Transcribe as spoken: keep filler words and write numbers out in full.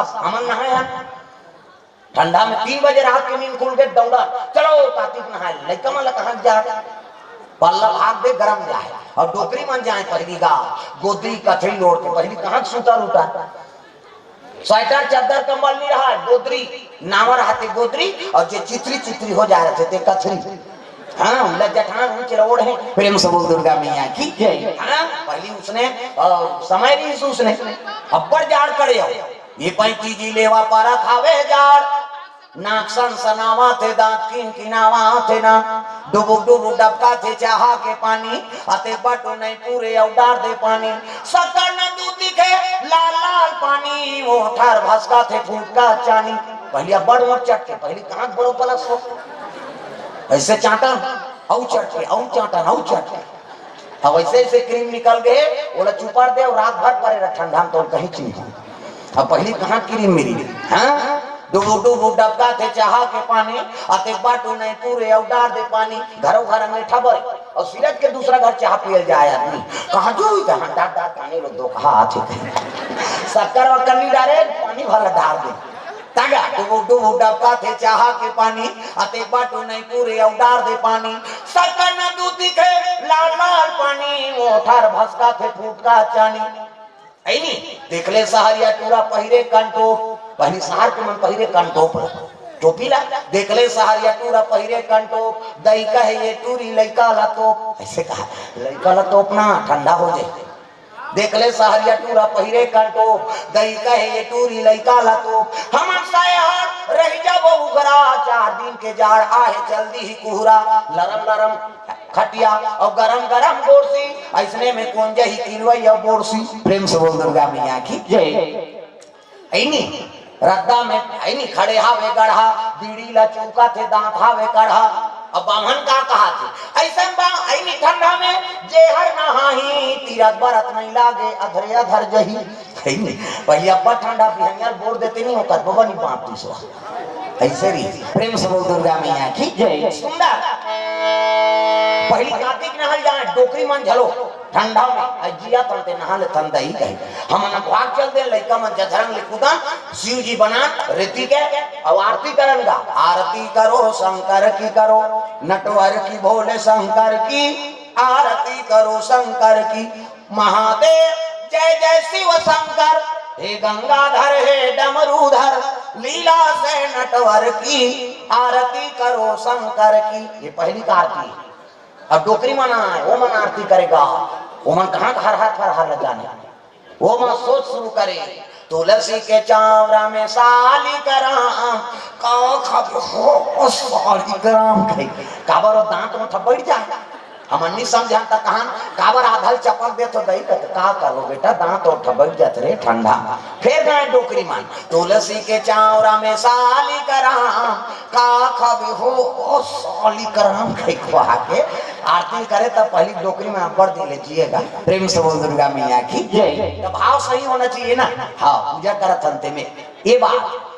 हमन नहाए हन ठंडा में, तीन बजे रात के नींद खुल के दौड़ा, चलो कातिक नहाए। लइका मन ला कहाँ जाए, पल्ला भाग दे, गरम जाए, और डोकरी मन जाए पहली गा, गोदरी कथरी ओढ़ के। पहली कहाँ सूता रूता, स्वेटर चद्दर कंबल नहीं रहा, गोदरी नावा रहते गोदरी, और जे चितरी चितरी हो जा रहे थे ते कथरी। हाँ, उल्ला जठान ऊंच ओढ़े। प्रेम से बोल दुर्गा मैया की जय। हाँ, पहली उसने, अ, समय नहीं उसने, अब्बड़ जाड़ करे हो। ये पैंती जी लेवा पारा खावे जाड़, नाक सन सनावा थे, दांत किन किनावा थे ना, डुबुक डुबुक डबका थे चाहा के पानी, अते बटो नहीं पूरे अउ डार दे पानी, शक्कर न दूध दिखे लाल लाल पानी, ओठर भसका थे फूटका चानी। पहली अब्बड़ ओठ चटके, पहली कहाँ बड़ो पलस हो, ऐसे चाटन, अउ चटके, अउ चाटन, अउ चटके। अब ऐसे ऐसे क्रीम निकल गए, ओला चुपर दे और रात भर परे रह ठंडा में, तो कहीं चीज। अब पहली कहाँ क्रीम मिली? हाँ, डुबुक डुबुक डबका थे चाहा के पानी, अते बाटू नहीं पूरे और डार दे पानी। घरों घर अंगेठा बरे और सिरज के दूसरा घर चाह पियल जाए आदमी। कहाँ जो ही जहाँ डार डार पानी लो दो कहा आथे। शक्कर वक्कर नहीं डारे, पानी भला डार दे। तागा डुबुक डुबुक डबका थे चाहा के पानी, अते बाटू नहीं पूरे और डार दे पानी। शक्कर न दूध दिखे लाल लाल पानी, ओठर भसका थे फूटका चानी। ऐनी, देखले सहरिया टूरा पहिरे कंटोप, पहली सहर के मन पहिरे कंटोप, टोपी ला। देखले सहरिया टूरा पहिरे कंटोप, दई कहे ये टूरी लइका ला तोप। ऐसे कहा, लइका ला तोप ना, ठंडा हो जाए। देखले सहरिया टूरा पहिरे कंटोप, दई कहे ये टूरी लइका ला तोप। हमन साया रह जाबो उघरा, चार दिन के जाड़ आहे जल्दी ही कुहरा। लरम लरम खटिया और गरम गरम गोरसी, ऐसने में कौन जही किलवई और बोरसी। प्रेम से बोल दुर्गा मैया की जय। ऐनी रद्दा में ऐनी खड़े हावे गढ़ा, बीड़ी ला चूका थे दांत हावे कढ़ा। अब बामन का कहा थे, ऐसन बा ऐनी ठंडा में जेहर नहाही, तीरथ बरत नहीं लागे अधरे अधर जही। ऐनी पहले अब्बा ठंडा बिहनिया बोर देते नहीं होकर बबा नहीं बांट दी सो। ऐसे रही। प्रेम से बोल दुर्गा मैया की जय। सुंदर। पहली कातिक नहल जाए, डोकरी मन झलो ठंडा में, अजिया तन ते नहा ले तन दही कही। हमन भाग चल दे, लइका मन जधरंग ले कूदन, शिव जी बनान रेती के, और आरती करन गा। आरती करो शंकर की करो, नटवर की भोले शंकर की, आरती करो शंकर की। महादेव जय जय शिव शंकर, हे गंगाधर हे डमरूधर, लीला से नटवर की आरती करो शंकर की। ये पहली का आरती है। अब डोकरी मन आए, वो मन आरती करेगा, वो मन कहाँ का हर हर फर हर जाने, वो मन सोच शुरू करे, तुलसी के चावरा में साली कराम, का खब हो साली कराम कहे, काबर वो दांत में बैठ जाए। हमन नहीं समझन त कहन, काबर आधल चपक दे तो दई कत का करो बेटा, दांत और ठबक जात रे ठंडा। फिर गाय डोकरी मन, तुलसी के चावरा में साली कराम, का खबे हो ओ साली कराम कही खुआ के आरती करे, तब पहली डोकरी में अब्बड़ दिल जिएगा। प्रेम से बोल दुर्गा मैया की जय। तो भाव सही होना चाहिए ना। हाँ, पूजा करत हन ते में ये बात।